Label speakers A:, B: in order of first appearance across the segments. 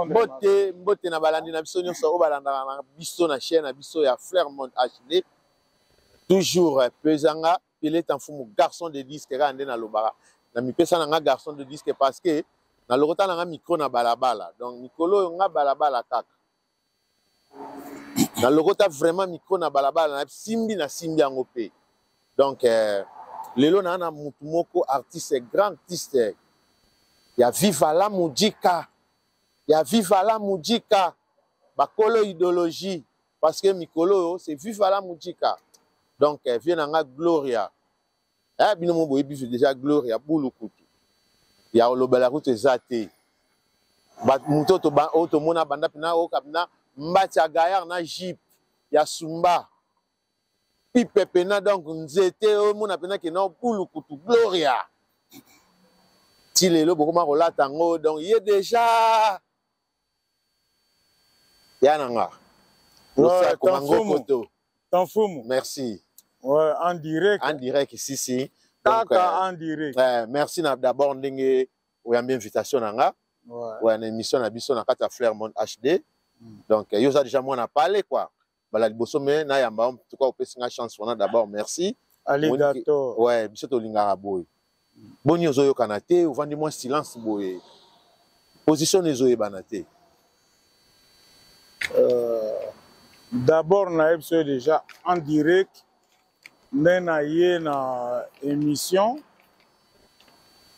A: répondre.
B: Mbote, mbote na balandi na biso nyonso oyo balandaka na biso na chaîne na biso ya Flair Monde HD. Toujours euh, pesanga Peleta Mfumu garçon de disque kaka nde nalobaka. Na mipesa na nga garçon de disque parce que nalokota na nga micro na balabala. Donc mikolo oyo nga balabala kaka. Nalokota vraiment micro na balabala na simbi na simbi yango pe. Donc euh, lelo na na mutu moko artiste grand artiste ya Viva la Musica ya Viva la Musica bakolo idéologie parce que mikolo oyo c'est Viva la Musica donc euh, vie na nga Gloria eh, bino mo boyebi biso déjà Gloria bulukutu ya olobela kutu eza te moto oyo tomona banda mpena oyoka mpena mbati ya gaillard na jipe ya sumba pipe pena donc nzete omona pena ke no bulukutu gloria ti lelo bokoma kolata yango donc ye deja ya na nga
A: ouais, Tanfumu.
B: Merci.
A: Ouais, en direct.
B: En direct, si, si.
A: Kaka euh, en direct.
B: Euh, merci d'abord ndenge oyambi invitation na nga.
A: Ouais.
B: Ouais, na émission na biso na kati ya Flair Monde HD. Donc, yo oza déjà mwana pale quoi. Bala liboso mais na yamba en tout cas opesi nga chance wana d'abord merci.
A: Alligator.
B: Ouais, biso tolingaka boye. Boni ozoyokana te, ovandi mwa silence boye. Position ezoyebana te.
A: D'abord nayebi biso déjà en direct nde na ye na émission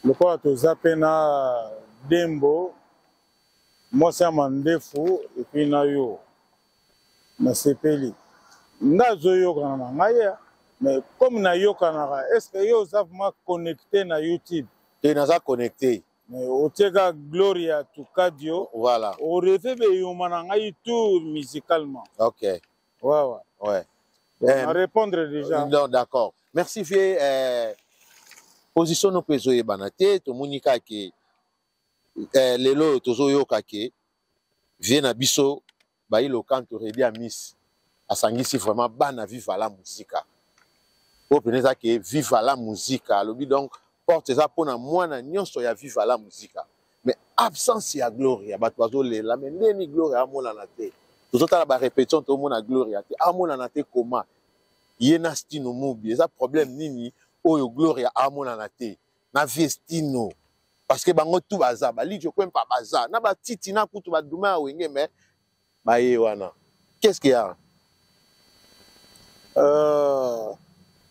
A: lokola toza mpe na Dembo mwasi ya mandefu epuis na yo nasepeli nga azoyokana na ngai mais comme nayokanaka est ce que yo oza vraiment connecté na YouTube?
B: Te, naza connecté.
A: Mais otieka Gloria Tukadio.
B: Voilà.
A: Oreve beyoma na ngai tout musicalement.
B: Ok.
A: Ouais.
B: Ouais.
A: Bon, répondre déjà.
B: Non, d'accord. Merci vieux. Position no mpe ezoyebana te, tomoni kaka ke lelo oyo tozoyoka ke vie na biso bayi lokanto Redi Amis asangisi vraiment bana Viva la Musica oyo pene eza ke Viva la Musica alobi donc porte eza mpona mwana nyonso ya Viva la Musica, mais absence ya Gloria bato bazolela mais ndeni Gloria amonana te, tozotala ba répétition tomona Gloria te, amonana te koma ye na Stino Mubi eza problème nini oyo Gloria amonana te na vie Stino parce que bango tout baza balidjo kwempa baza na batiti na kutu baduma ya wenge mais baye wana qu'est-ce qu'il y a?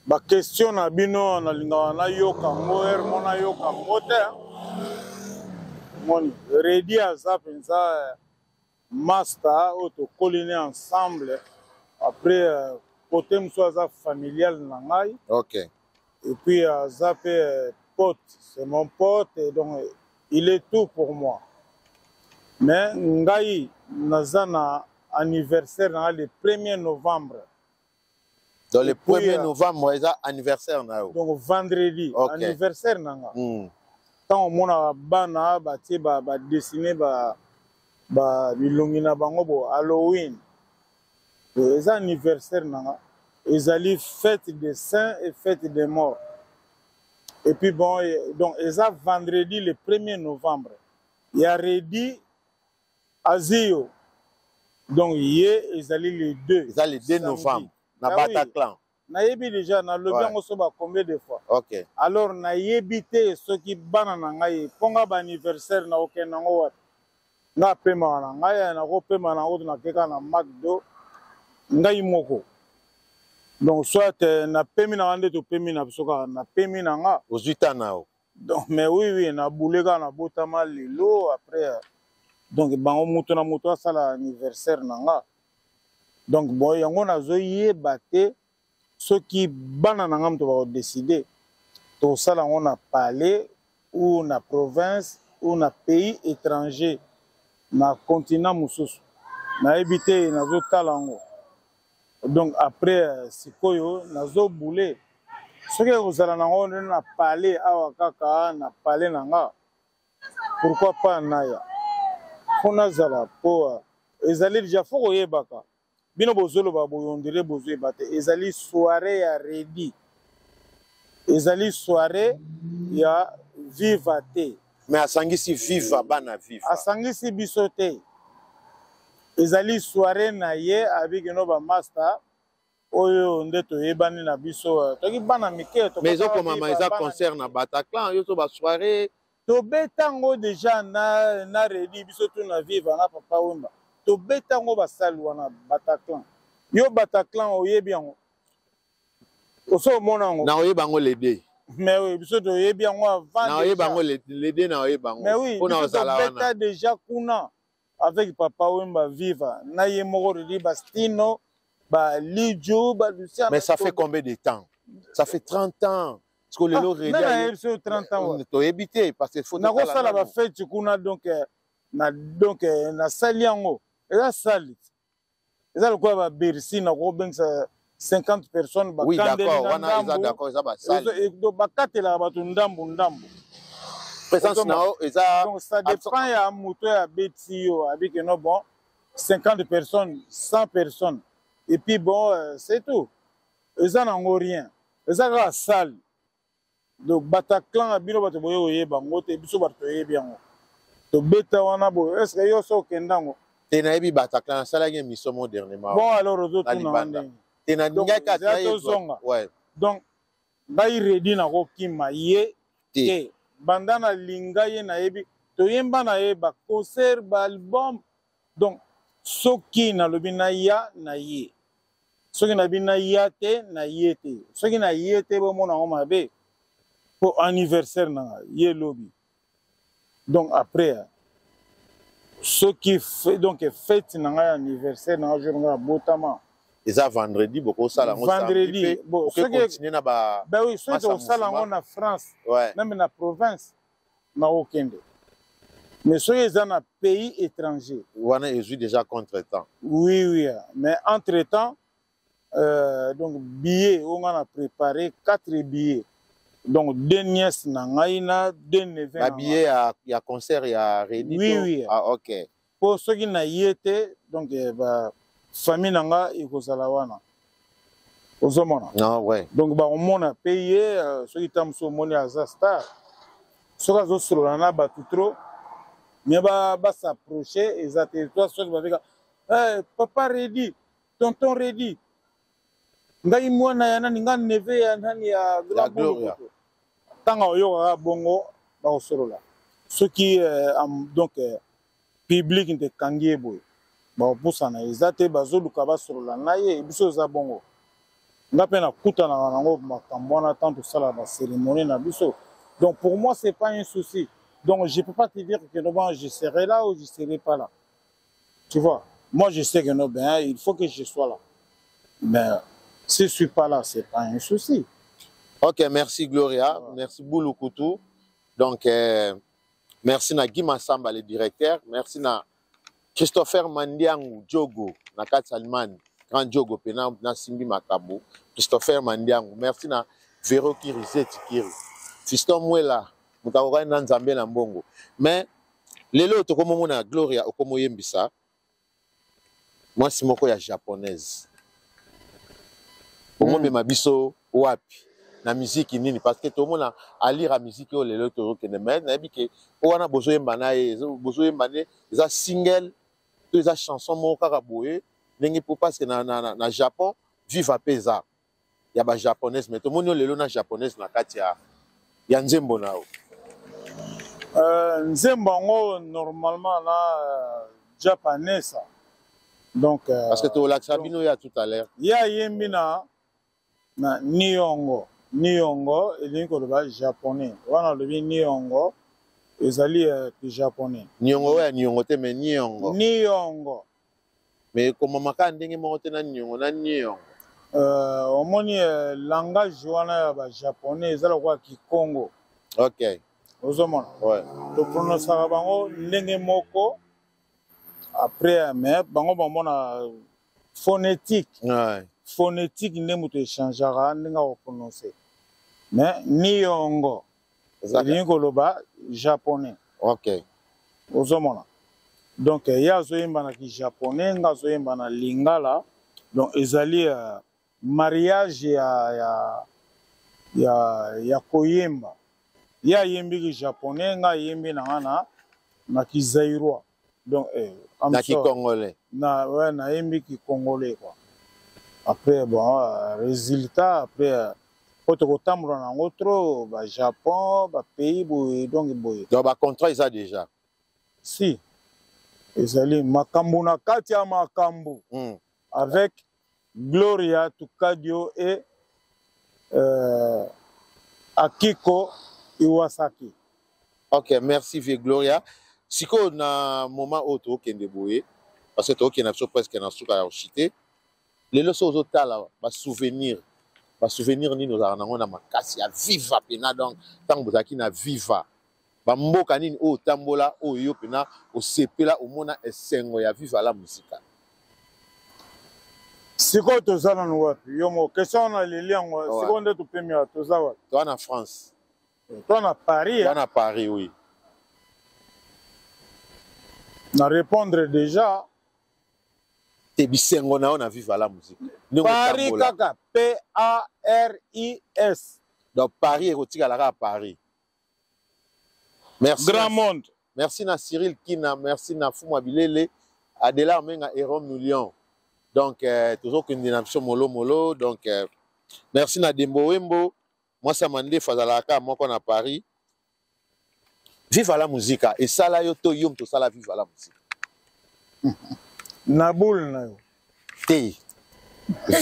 A: Baquestion na bino nalingaka nayoka yango ere mo nayoka yango te. Moni Redi aza mpenza master oyo tokoli ne ensemble après côté mosusu aza familial na ngai. Et puis aza mpe pote, c'est mon pote et donc il est tout pour moi. Mais ngai naza na anniversaire na le 1er novembre.
B: Donc le 1er novembre eza anniversaire na yo.
A: Donc vendredi. Anniversaire na nga. Ntango omonaka bana batie badessine ba bilongi na bango bo Halloween, eza anniversaire na nga, ezali fête de saint et fête de mort. Et puis bon, donc eza vendredi le 1er novembre ya Redi Azio, donc ye ezali le 2.
B: Eza le 2 novembre na Bataclan.
A: Nayebi déjà nalobi yango so ba combien de fois. Alors nayebi te soki bana na ngai mpo nga baanniversaire na okende yango wapi. Nga apemaka na ngai, nakopema na yango nakeka na Macdo ngai moko. Donc soit napemi na nga nde topemi na biso kaka napemi na nga.
B: Ozwi ta na yo.
A: Donc mais oui nabule kaka nabotama lelo après donc bango moto na moto asala anniversaire na nga. Donc bon yango nazoyeba te soki bana na nga moto bakodeside tosala yango na palais ou na province ou na pays étranger na continent mosusu, nayebi te, nazotala yango. Donc après sikoyo nazobule soki ekozala nango na palais awa kaka na palais na nga, pourquoi pas naya mpo nazala po ezali déjà fo koyebaka bino bozoloba boyondire bozoyeba te ezali soirée ya Redi, ezali soirée ya Viva te.
B: Mais asangisi Viva, bana Viva.
A: Asangisi biso te, ezali soirée na ye. Abiki no bamaster oyo nde toyebani na biso, toki bana mike.
B: Mais ezokomama eza concert na Bataclan, yo so basoirée.
A: Tobeta yango déjà na Redi, biso tu na Viva na Papa Wemba, tobeta yango basali wana Bataclan. Yo, Bataclan oyebi yango, oso omona yango?
B: Na oyeba yango lede.
A: Mais oui, biso toyebi yango avant.
B: Na oyeba yango lede, na oyeba yango.
A: Mais oui, biso tobeta déjà kuna avec Papa Wemba, Viva na ye moko Redi, Bastino, Baliju, Balucian.
B: Mais ça fait combien de temps? Ça fait 30 ans. Parce que lelo
A: Redi, nayebi so 30 ans.
B: Toyebi te, parce que
A: faut nakosala bafeti kuna. Donc na donc nasali yango, eza sali, eza lokola baBercy, nakobengisa 50 personnes.
B: Oui, d'accord, wana eza d'accord, eza basali.
A: Bakatelaka bato ndambu ndambu.
B: Présence na yo eza
A: Donc ça dépend ya moto oyo abeti yo, abiki no bon, 50 personnes, 100 personnes, et puis bon, c'est tout. Eza nango rien, eza kaka salle. Donc Bataclan, bino bato boye oyeba yango te, biso bato toyebi yango, tobeta wana boye. Est ce que yo so okenda yango?
B: Te, nayebi Bataclan, nasalaki émission mo dernièrement.
A: Bon, alors ozotuna ndenge
B: Te, nalingaki.
A: Tozonga. Donc ngai Redi nakokima ye te. Banda nalinga ye, nayebi, toyemba na ye baconcert, baalbum. Donc soki nalobi naya na ye, soki nabi naya te, na ye te. Soki na ye te, bomona yango mabe mpo anniversaire na nga ye lobi. Donc après, soki donc fête na ngai, anniversaire na nga, jour ngai abotama.
B: Eza vendredi, bokosala yango.
A: Vendredi.
B: Bon, soki na ba
A: Ben oui, soki tokosala yango na France, même na province, nakokende. Mais soki eza na pays étranger,
B: wana ezwi déjà contre-temps.
A: Oui, mais entre temps, donc billet oyo nga na préparé, quatre billets, donc deux nièces na ngai na deux neveux.
B: Babillet ya concert ya Redi?
A: Oui.
B: Ah, ok.
A: Mpo soki na ye te, donc ba famille na nga ekozala wana, ozomona?
B: Non, ouais.
A: Donc bakomona mpe ye. Soki ta mosu omoni aza star, soki azosolola na bato trop, me bas'approche eza te. To soki babeka: "Hey, papa Redi, tonton Redi, ngai mwana ya nani, ngai neveu ya nani ya
B: grand."
A: Ntango oyokaka bongo, bakosolola. Soki donc public nde ekangi ye boye, bakopusana eza te, bazoluka basolola na ye. Biso eza bongo, nga mpe nakutanaka nango makambo wana tant tosala bacérémonie na biso. Donc pour moi, c'est pas un souci. Donc je peux pas te dire que non, bon, je serai là ou je serai pas là, tu vois. Moi, je sais que non, ben, il faut que je sois là, mais si je suis pas là, c'est pas un souci.
B: Ok, merci Gloria, ouais. Merci Boulou. Donc merci na Guy Massamba, le directeur. Merci na Christopher Mandiangu Diogo na kati Allemagne, grand Diogo pena na Simbi Makambo. Christopher Mandiangu, merci na Vero Kiri, Zeti Kiri. Fiston Mwela, moto akokani na Nzambe na mbongo. Mais lelo tokomomona Gloria okomoyembisa mwasi moko ya japonaise. Omomema biso wapi na miziki nini? Parce que tomona alira miziki oyo lelo tozokende, mais nayebi ke po wana bozoyemba na ye, bozoyemba nde eza single to eza chanson moko kaka boye ndenge po parce que na Japon Viva mpe eza ya bajaponaise, mais tomoni oyo lelo na japonaise na kati ya nzembo na yo.
A: Nzembo yango normalement na japonaise, donc
B: parce que tolakisa bino ya tout à l'heure.
A: Ye ayembi na niongo. Niongo elingi koloba japonais. Wana alobi niongo ezali japonais.
B: Niongo oyo ya niongo te, mais niongo.
A: Niongo.
B: Mais ekomama kaka ndenge moko te na niongo na niongo.
A: Omoni, langage wana ya bajaponais eza lokola kikongo. Ozomona?
B: Ouais.
A: Toprononçaka bango ndenge moko après, mais bango bamona phonétique. Phonétique nde moto echangeaka ndenge akoprononce, mais niongo elingi koloba japonais. Ozomona? Donc ye azoyemba na kijaponais, nga azoyemba na lingala. Donc ezali mariage ya koyemba. Ye ayembi ki japonais, nga ayembi na nga na ki zaïrois. Donc
B: na ki congolais.
A: Na ouais, nayembi ki congolais quoi. Après bon, résultat après po tokotambola nango trop ba Japon, ba pays boye donc boye.
B: Donc ba contrat eza déjà.
A: Si. Ezali makambo na kati ya makambo. Avec Gloria Tukadio et Akiko Iwasaki.
B: Ok, merci vieux Gloria. Sikoyo na moment oyo tokende boye, parce que tokende na biso presque na suka ya kochite. Lelo soki ozotala ba souvenir, ba souvenir nini ozalaka nango na makasi ya Viva pena, donc ntango bozalaki na Viva, ba mboka nini oyo otambola oyo yo pena osepela omona esengo ya Viva la Musica?
A: Sikoyo toza nanu wapi? Yo moko question wana leli yango. Sikoyo nde topemi awa, toza wapi?
B: Toza na France.
A: Toza na Paris.
B: Toza na Paris, oui.
A: Na répondre déjà.
B: Te bisengo na yo na Viva la Musica.
A: Paris kaka P A R I S.
B: Donc Paris ekotikala kaka Paris. Merci.
A: Grand monde.
B: Merci na Cyril Kina, merci na Fuma Bilele, Adelar Menga et Rome Million. Donc tozokende na biso molo molo, donc merci na Dembo Wembo, mwasi ya Mandefu azalaka moko na Paris. Viva la Musica esala yo to yo moto osala Viva la Musica?
A: Na boule na yo.
B: Te.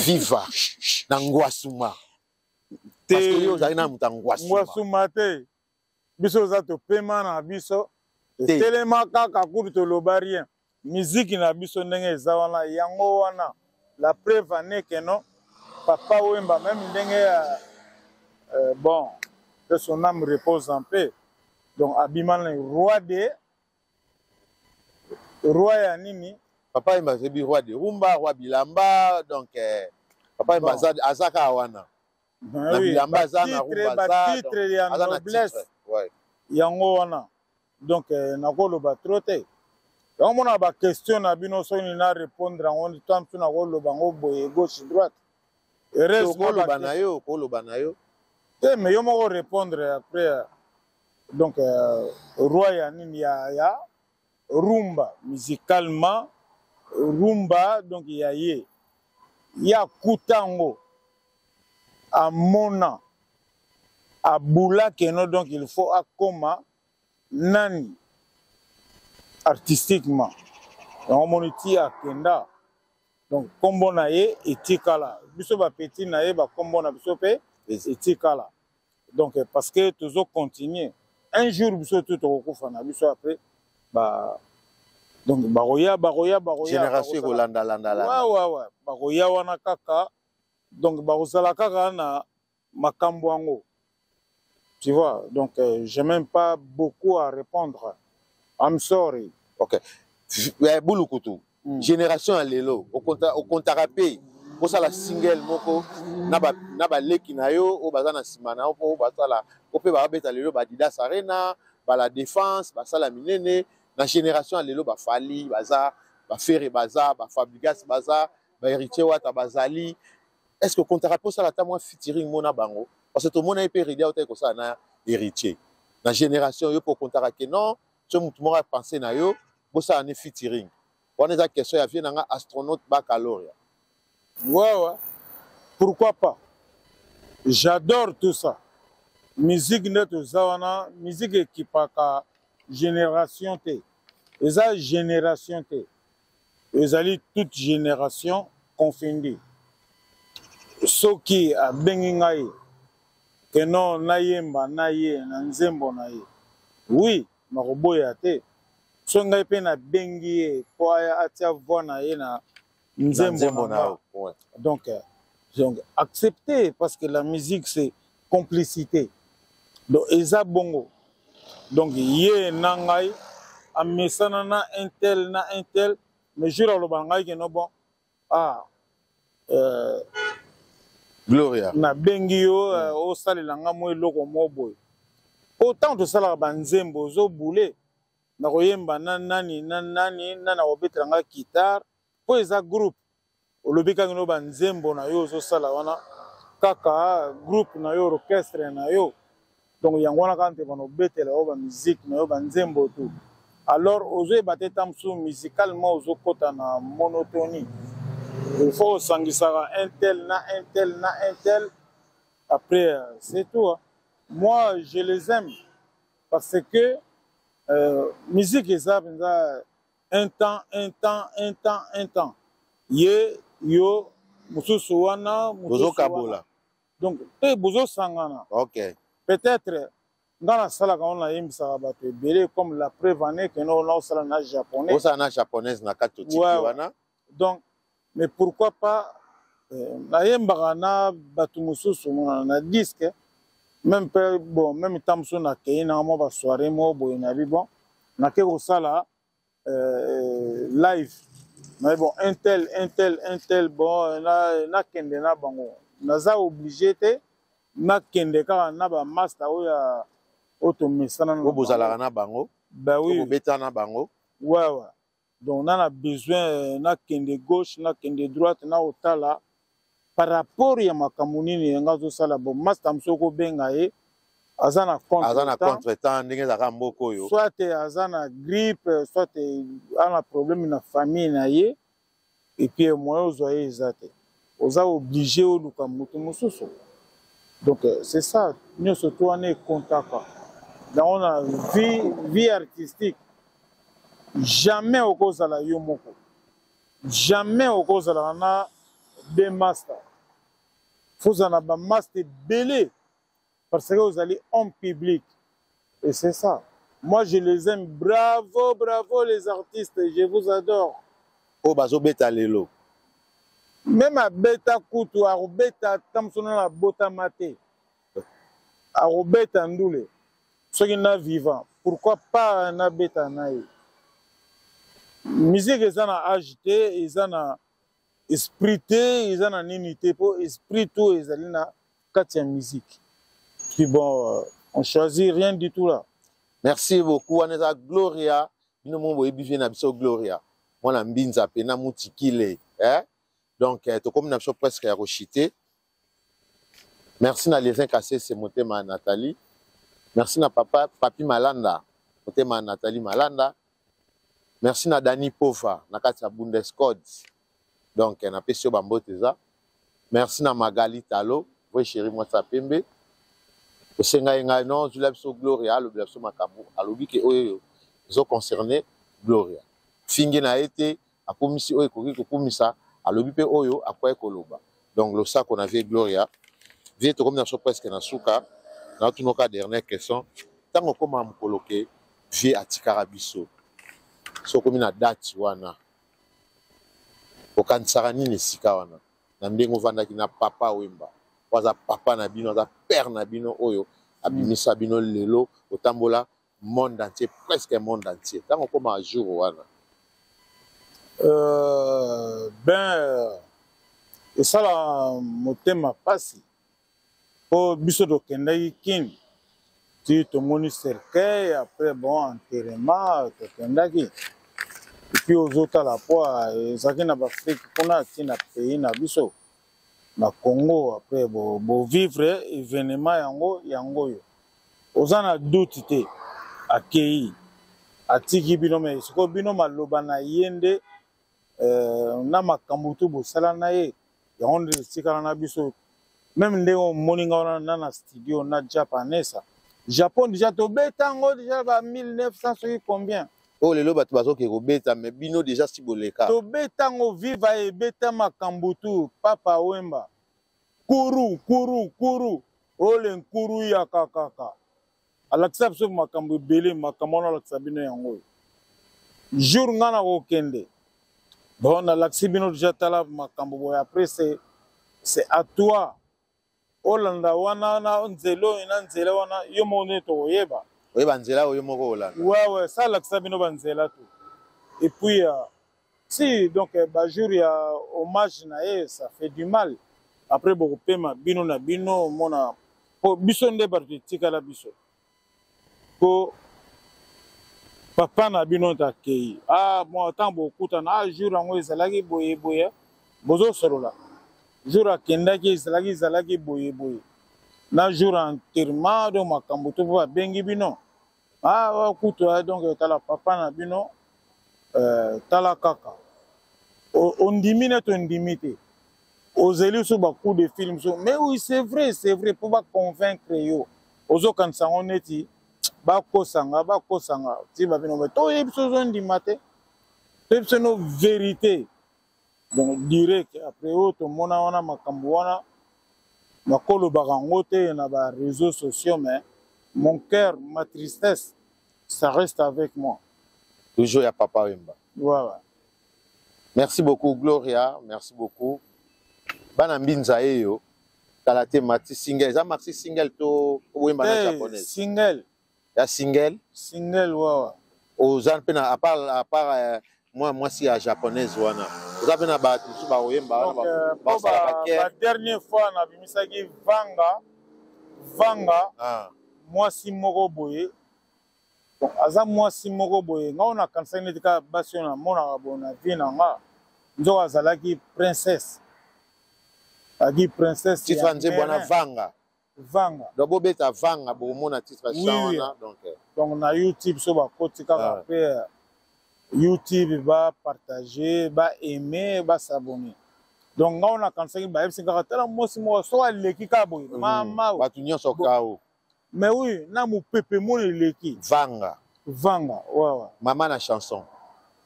B: Viva na Ngwasuma. Parce que yo ozali na moto ya Ngwasuma.
A: Ngwasuma te. Biso oza topema na biso, totelema kaka kutu toloba rien. Musique na biso ndenge eza wana, yango wana la preuve en est que non, Papa Wemba même ndenge ya bon, que son âme repose en paix. Donc abima na roi de roi ya nini?
B: Papa Wemba azebi roi de rumba, roi bilamba, donc Papa Wemba
A: bon.
B: Aza kaka wana.
A: Ben
B: na
A: oui,
B: bilamba aza na rumba aza,
A: titre ya
B: aza na
A: noblesse.
B: titre. Ouais.
A: Yango wana. Donc nakoloba trop te. Yango mona ba question na bino soki na répondre yango to mpe nakoloba yango boye gauche droite. Heureusement
B: koloba na yo, koloba na yo.
A: Te mais yo moko répondre après donc roi ya nini ya rumba musicalement rumba donc ya ye ya kutango amona abula keno donc il faut akoma nani artistiquement yango moni ti akenda donc kombo na ye etikala biso ba petit na ye ba kombo na biso pe etikala donc parce que tozo continuer un jour biso tout tokokufa na biso après ba donc bakoya bakoya bakoya
B: génération ekolanda landa landa
A: ouais ouais ouais bakoya wana kaka donc bakozala kaka na makambo yango. Tu vois, donc j'ai même pas beaucoup à répondre. I'm sorry.
B: Ok. Bulukutu, génération ya lelo, okontaka pe kosala single moko na ba leki na yo o baza na sima na yo po basala o pe ba beta lelo ba Adidas Arena, ba la Défense, basala minene na génération ya lelo ba Fally, baza ba Ferre baza, ba Fabregas baza, ba Héritier Wata bazali. Est-ce que okontaka pe osala ata mwa featuring mona bango? Parce que tomona ye pe Reddy aotaki kosala na Héritier. Na génération yo pe okontaka ke non, so mutu moko a penser na yo, bosala ne featuring. Wana eza question ya vie na nga astronaute baccalauréat.
A: Ouais ouais. Pourquoi pas? J'adore tout ça. Musique nde toza wana, musique ekipaka génération te. Eza génération te. Ezali toute génération confondue. Soki abengi ngai que non nayemba na ye na nzembo na ye. Oui, nakoboya te. Soki ngai pe nabengi ye po aya atia voix na ye na nzembo na nga.
B: Ouais.
A: Donc, donc accepter parce que la musique c'est complicité. Donc eza bongo. Donc ye na ngai amesana na un tel na un tel mais jour aloba ngai que non bon ah
B: Gloria
A: na bengi yo osalela nga mo eloko mo boye. Autant tosalaka ba nzembo ozo boule na koyemba na nani na nani na na kobetela nga guitare po eza groupe olobi kaka no ba nzembo na yo ozosala wana kaka groupe na yo orchestre na yo. Donc yango wana kaka nte bana obetela yo bamusike na yo, banzembo tout. Alors ozoyeba te, ta mosusu musicalement ozokɔta na monotonie. Il faut osangisaka un tel na un tel na un tel, après c'est tout, hein. Moi, je les aime parce que musique eza mpenza un temps, un temps, un temps, un temps, ye yo mosusu wana.
B: Bozokabola.
A: Donc mpe bozosangana. Peut-être nga nasalaka wana, nayembisaka bato ebele, comme la preuve ane kende ona osala na japonais.
B: Osala na japonaise na kati, otiki wana.
A: Donc, mais pourquoi pas nayembaka na bato mosusu na disque même mpe. Bon, même ntan mosusu nakei nanga mwa basoirée moko boye, nayebi, bon, nake kosala live, mais bon, un tel, un tel, un tel, bon, nakende na bango. Naza obligé te nakende kaka na bamaster oyo oyo tomesana.
B: Oyo bozalaka na bango.
A: Ben oui.
B: Bobeta na bango.
A: Ouais, donc na besoin nakende gauche, nakende droite, na kotala par rapport ya makambo nini yango azosala. Bon, master mosusu okobenga ye, aza na
B: aza na contretemps, ndenge ezalaka mboka oyo.
A: Soit aza na grippe, soit aza na problème na famille na ye, et puis moyen ozwa ye eza te, oza obligé oluka moto mosusu. Donc c'est ça, nyonso to wana ekontaka yango na vie artistique. Jamais okozala yo moko, jamais okozalaka na deux master. Fozala na bamaster ebele parce que ozali homme public et c'est ça. Moi, je les aime. Bravo, bravo les artistes, je vous adore.
B: Oyo bazobeta lelo.
A: Même abeta kutu, akobeta ata mosu nano abotama te, akobeta ndule. Soki na vivant, pourquoi pas nabeta na ye? Musique eza na age te, eza na esprit te, eza na nini te, mpo esprit to ezali na kati ya musique. Puis bon, on choisit rien du tout là.
B: Merci beaucoup. Wana eza Gloria. Bino mo boyebi vie na biso Gloria, mwana mbinza pena mutikile, eh? Donc tokomi na biso presque ya koshite. Merci na Lesin Kasese, motema ya Nathalie. Merci na papa Papi Malanda, motema ya Nathalie Malanda. Merci na Dani Pova na kati ya Bundescode. Donc napesi yo bambote eza. Merci na Magali Talo, vrai chéri, mwasi ya pembe. Osengai ngai non zula biso Gloria alobela biso makambo, alobi ke oyo ezoconcerne Gloria, fingi na ye te, akomisi oyo ekoki kokumisa, alobi mpe oyo akwai koloba. Donc losako na vie Gloria. Vie, tokomi na biso presque na suka. Natunoka dernière question: ntango okóma mokolo ke vie atikaka biso, so okomi na date wana, okanisaka nini esika wana, na ndenge ovandaki na Papa Wemba, oyo aza papa na bino, aza père na bino, oyo abimisa bino lelo otambola monde entier, presque monde entier? Ntango okóma jour wana?
A: Ben, esala motema mpasi, mpo biso tokendaki Kini ti tomoni cercueil, après bon, enterrement tokendaki, et puis ozotala po ezalaki na baAfrike kuna, ti na pays na biso na Congo. Après bovivre événement yango, yango oyo oza na doute te, akei atiki bino. Me sikoyo bino maloba na ye nde na makambo tu bosala na ye, yango nde etikala na biso. Même ndenge omoni nga wana na studio na Japanesa, Japon, déjà tobeta yango déjà ba 1900 soki combien.
B: Oyo lelo bato bazoke kobeta, mais bino déjà si boleka.
A: Tobeta yango, Viva ebeta makambo tu. Papa Wemba, kuru kuru kuru ole nkuru ya kakaka, alakisa biso makambo ebele. Makambo wana alakisa bino yango oyo jour nga na kokende, bon, nalakisi bino déjà, tala makambo boye. Après, c'est à toi olanda wana na nzela oyo, na nzela wana, yo moko nde tokoyeba.
B: Oyeba nzela oyo moko olanda.
A: Ouais, ça alakisa bino banzela to. Et puis si donc bajour ya hommage na ye, ça fait du mal. Après bokopema bino na bino, omona po biso nde bato etikala biso, po papa na bino takei. Ah, mo ntango bokutana, ah, jour yango ezalaki boye boye, bozosolola jour akendaki, ezalaki boye boye. Na jour ya enterrement, donc makambo to mpo babengi bino, ah kutu, donc tala papa na bino, tala kaka ondimi neti ondimi te, ozeli so ba coup de film so. Mais oui, c'est vrai, c'est vrai, mpo baconvaincre yo, ozokanisa yango neti bakosanga, bakosanga ti babino, me toyebi so ozondima te, toyebi so no vérité. Donc direct après oyo tomona wana, makambo wana nakolobaka yango te na baréseaux sociaux, mais mon cœur, ma tristesse, ça reste avec moi.
B: Toujours ya Papa Wemba.
A: Voilà.
B: Merci beaucoup, Gloria, merci beaucoup. Bana mbinza eyo kala te, maxi single, eza maxi single to oyemba na japonaise?
A: Single.
B: Ya single.
A: Single, wawa.
B: Oza mpe na à part mwa mwasi ya japonaise wana, oza mpe na bato mosusu bakoyemba wana?
A: Ba dernière fois nabimisaki Vanga Vanga.
B: Ah.
A: Mwasi moko boye, bon, aza mwasi moko boye, ngai oyo nakanisaki neti kaka basi oyo namonaka boye na vie na nga, nzoka azalaki princesse, azalaki princesse.
B: Titre ya nzembo wana Vanga?
A: Vanga.
B: Donc bobeta Vanga, bokomona titre chant wana, donc.
A: Donc na YouTube so bakoti kaka mpe YouTube, bapartage, baaime, basabone. Donc ngai oyo nakanisaki, bayebisi kaka tala mwasi moko soki aleki kaka boye, mama.
B: Bato nyonso kao.
A: Mais oui, na mopepe mona eleki.
B: Vanga.
A: Vanga, wawa.
B: Mama na chanson,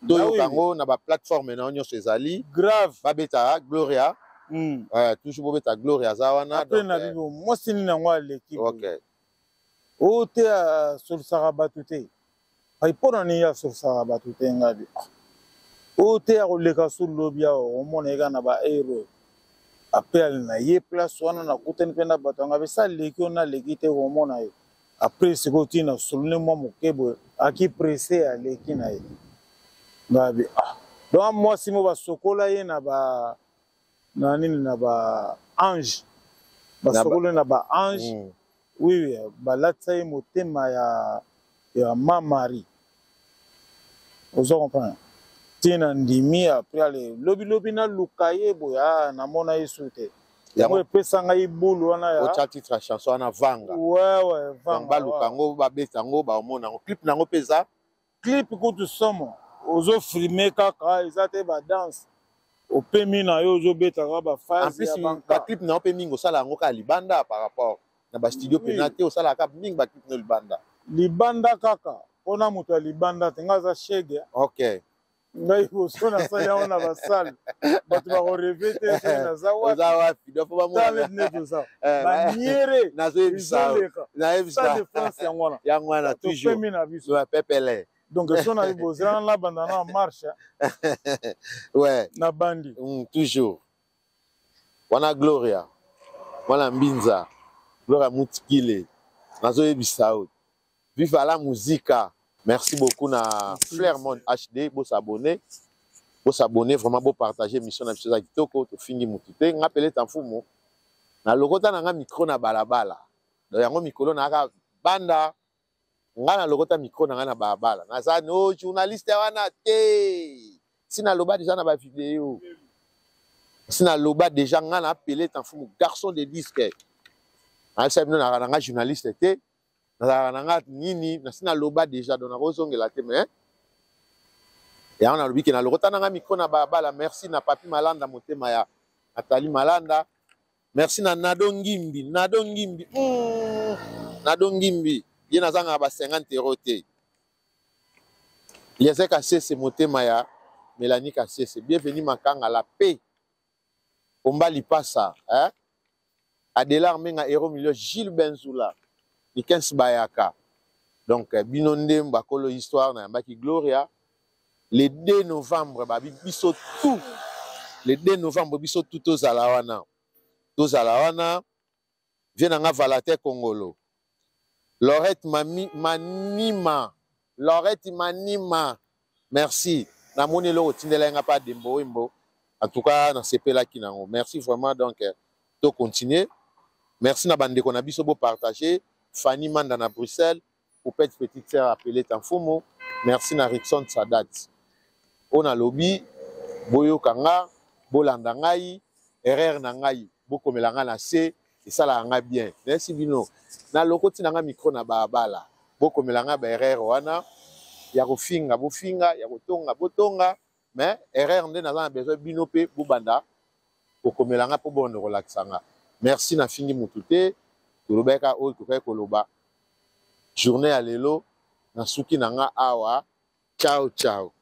B: toyoka yango na baplateforme na yo nyonso ezali.
A: Grave.
B: Babeta Gloria. Toujours bobeta Gloria, aza wana.
A: Apres na bibo mwasi nini yango aleki. Oyo te asolisaka bato te, ai mpo na nini asolisaka bato te? Ngai bi oyo te akoleka so lobi awa, omona ye kaka na baero. Apres ale na ye place wana, nakutani mpe na bato yanga besa aleki oyo naleki te, komona ye apres sikoyo ntina solone mwa moke boye, aki presse, aleki na ye. Ngai bi ah, donc mwasi mo basokola ye na ba na nini, na ba ange, basokola ye na ba ange. Oui, balatisa ye motema ya ma Marie, oza comprendre ntina ndimi. Apres ale lobilobi naluka ye boye, ah, namona ye su te, yango epesa ngai bulu wana ya
B: Otya titre ya chanson wana Vanga?
A: Ouais, Vanga.
B: Baluka yango, babeta yango, baomona yango. Clip nango mpe eza?
A: Clip kutu somo, ozofilme kaka, eza te badanse, opemi na yo, ozobetaka baphase.
B: Baclip na yo mpe mingi osala yango kaka libanda par rapport na bastudio mpena te, osalaka mingi baclip no libanda?
A: Libanda kaka, mpona moto ya libanda te, ngai aza shege. Ngai liboso nasali yango na basale, bato bakoreve te soki naza
B: wapi.
A: Neti oza baniere.
B: Nazoyebisa
A: de France yango wana.
B: Yango wana.
A: Topemi na biso.
B: Pepele.
A: Donc so na bozala nabanda na marche. Na bandi.
B: Toujours wana Gloria, wana mbinza Gloria Mutikile, nazoyebisa yo, viva la musica. Merci beaucoup na Flairmont HD. Bosabone, bosabone vraiment, bopartage émission na biso, eza kitoko. Tofingi mutu te, nga peleta mfumu nalokota na nga micro na balabala. Donc yango mikolo nayaka banda, nga nalokota micro na nga na balabala, naza no journaliste wana te, si naloba déjà na bavideo, si naloba déjà, nga na peleta mfumu, garçon de disque, nayebisa bino nayaka na nga journaliste te, nazalaka na nga nini, nasi naloba déjà, donc nakozongela te. Mais yango nalobi ke nalokota na nga micro na balabala. Merci na Papi Malanda, motema ya Nathalie Malanda. Merci na Nado Ngimbi, Nado Ngimbi, Nado Ngimbi, ye nazangaka ba 50 euro te. Lieze Kasese, motema ya Mélanie Kasese. Bienvenu Makanga, la paix, Omba Lipasa, hein? Adelar Menga, Hero Milio, Gilles Benzula, Likens Bayaka. Donc bino nde bakolo histoire. Nayambaki Gloria le 2 novembre, babi biso tout le 2 novembre, biso tout tozala wana, tozala wana. Vie na nga Valate Kongolo, Lorette Mami, Manima, Lorette Manima, merci. Namoni eloko otindela ye nga mpe Adembo Wembo, en tout cas nasepelaki nango, merci vraiment. Donc to continuer. Merci na bandeko na biso, bopartage. Fanny Manda na Bruxelles, Poupette, petite sœur appelée Tamfumu. Merci na Rickson Sadat. Oyo nalobi, boyoka nga, bolanda ngai, erreur na ngai bokomela nga na se. Esalaka nga bien. Nayebisi bino, nalokoti na nga micro na balabala. Bokomela nga ba erreur wana ya kofinga, bofinga, ya kotonga, botonga, mais erreur nde naza na besoin bino pe bobanda kokomela nga po bobanda kolakisa nga. Merci, nafingi mutu te, tolobaki kaka oyo tokaki koloba. Journée ya lelo nasuki na nga awa. Ciao ciao.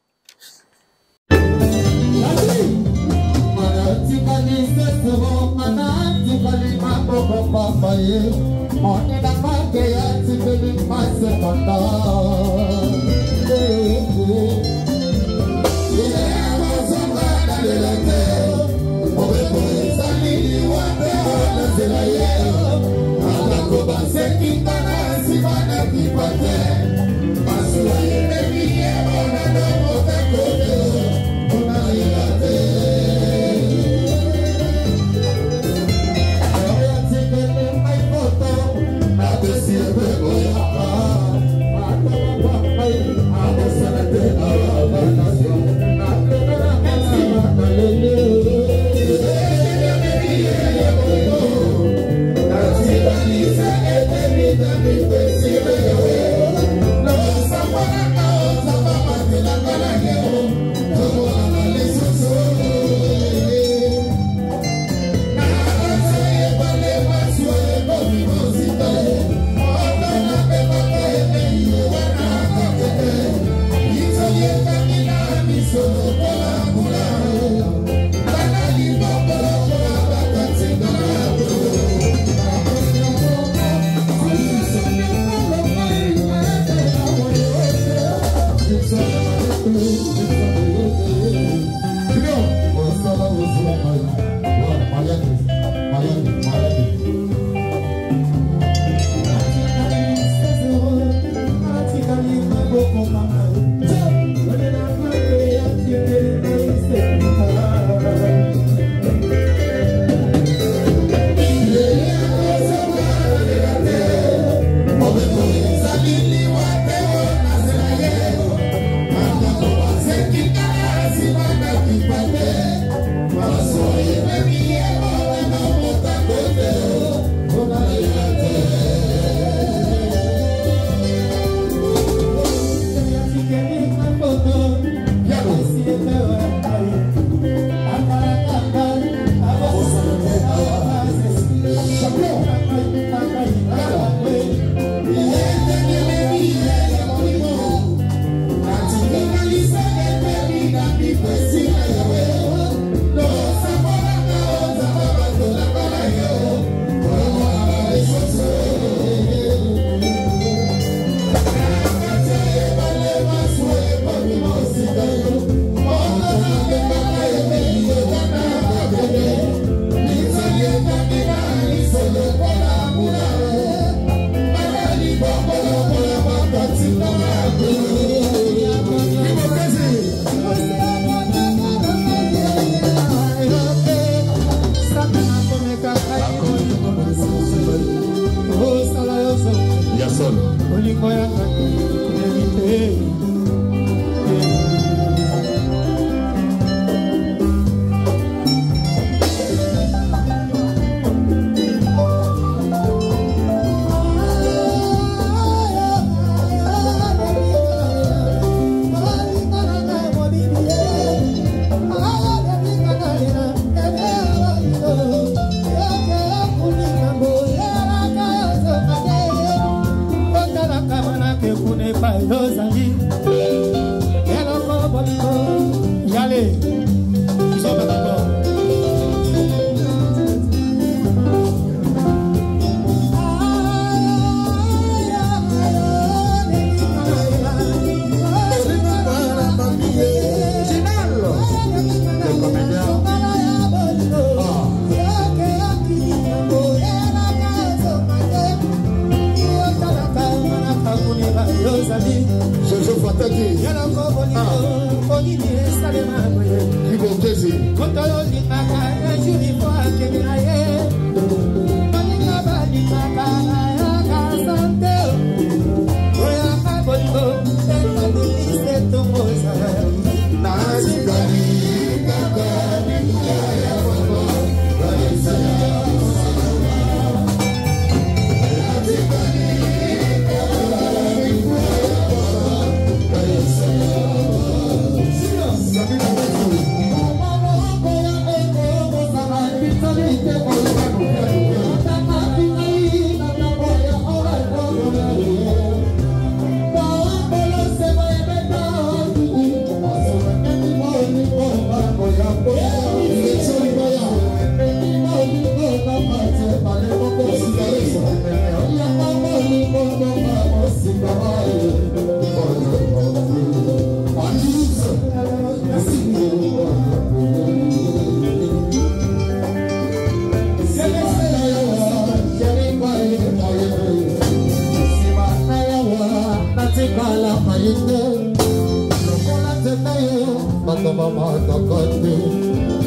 C: Eloko te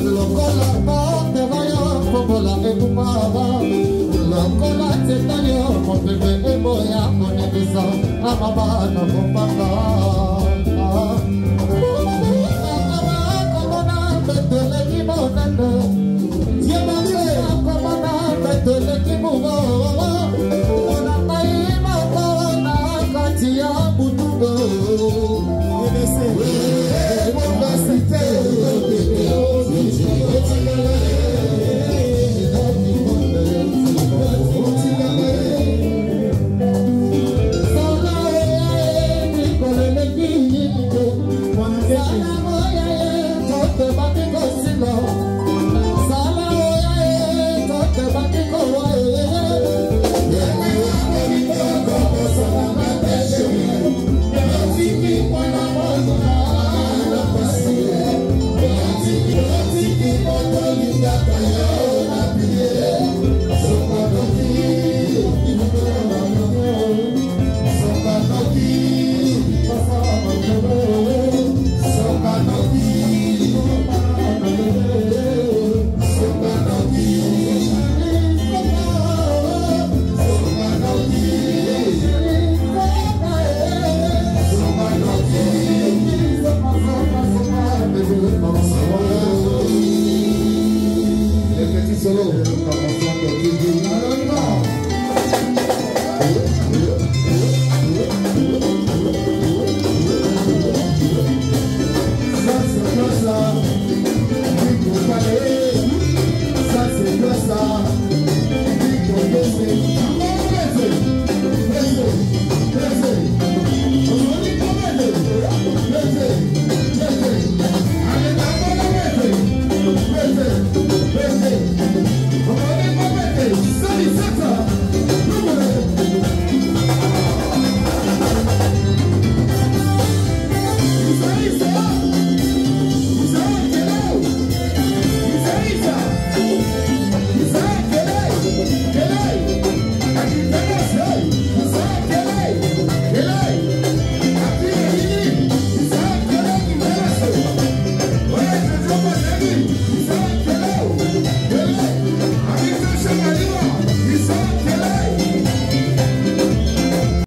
C: lokola porte na yo fongola ebumaka lokola nzeta yo mopepe eboya koningisa na mama na kobanga komona betoleki monene komona betoleki mongo mpona ngai moko na kati ya butu. Les petits solos. Alors, on y va.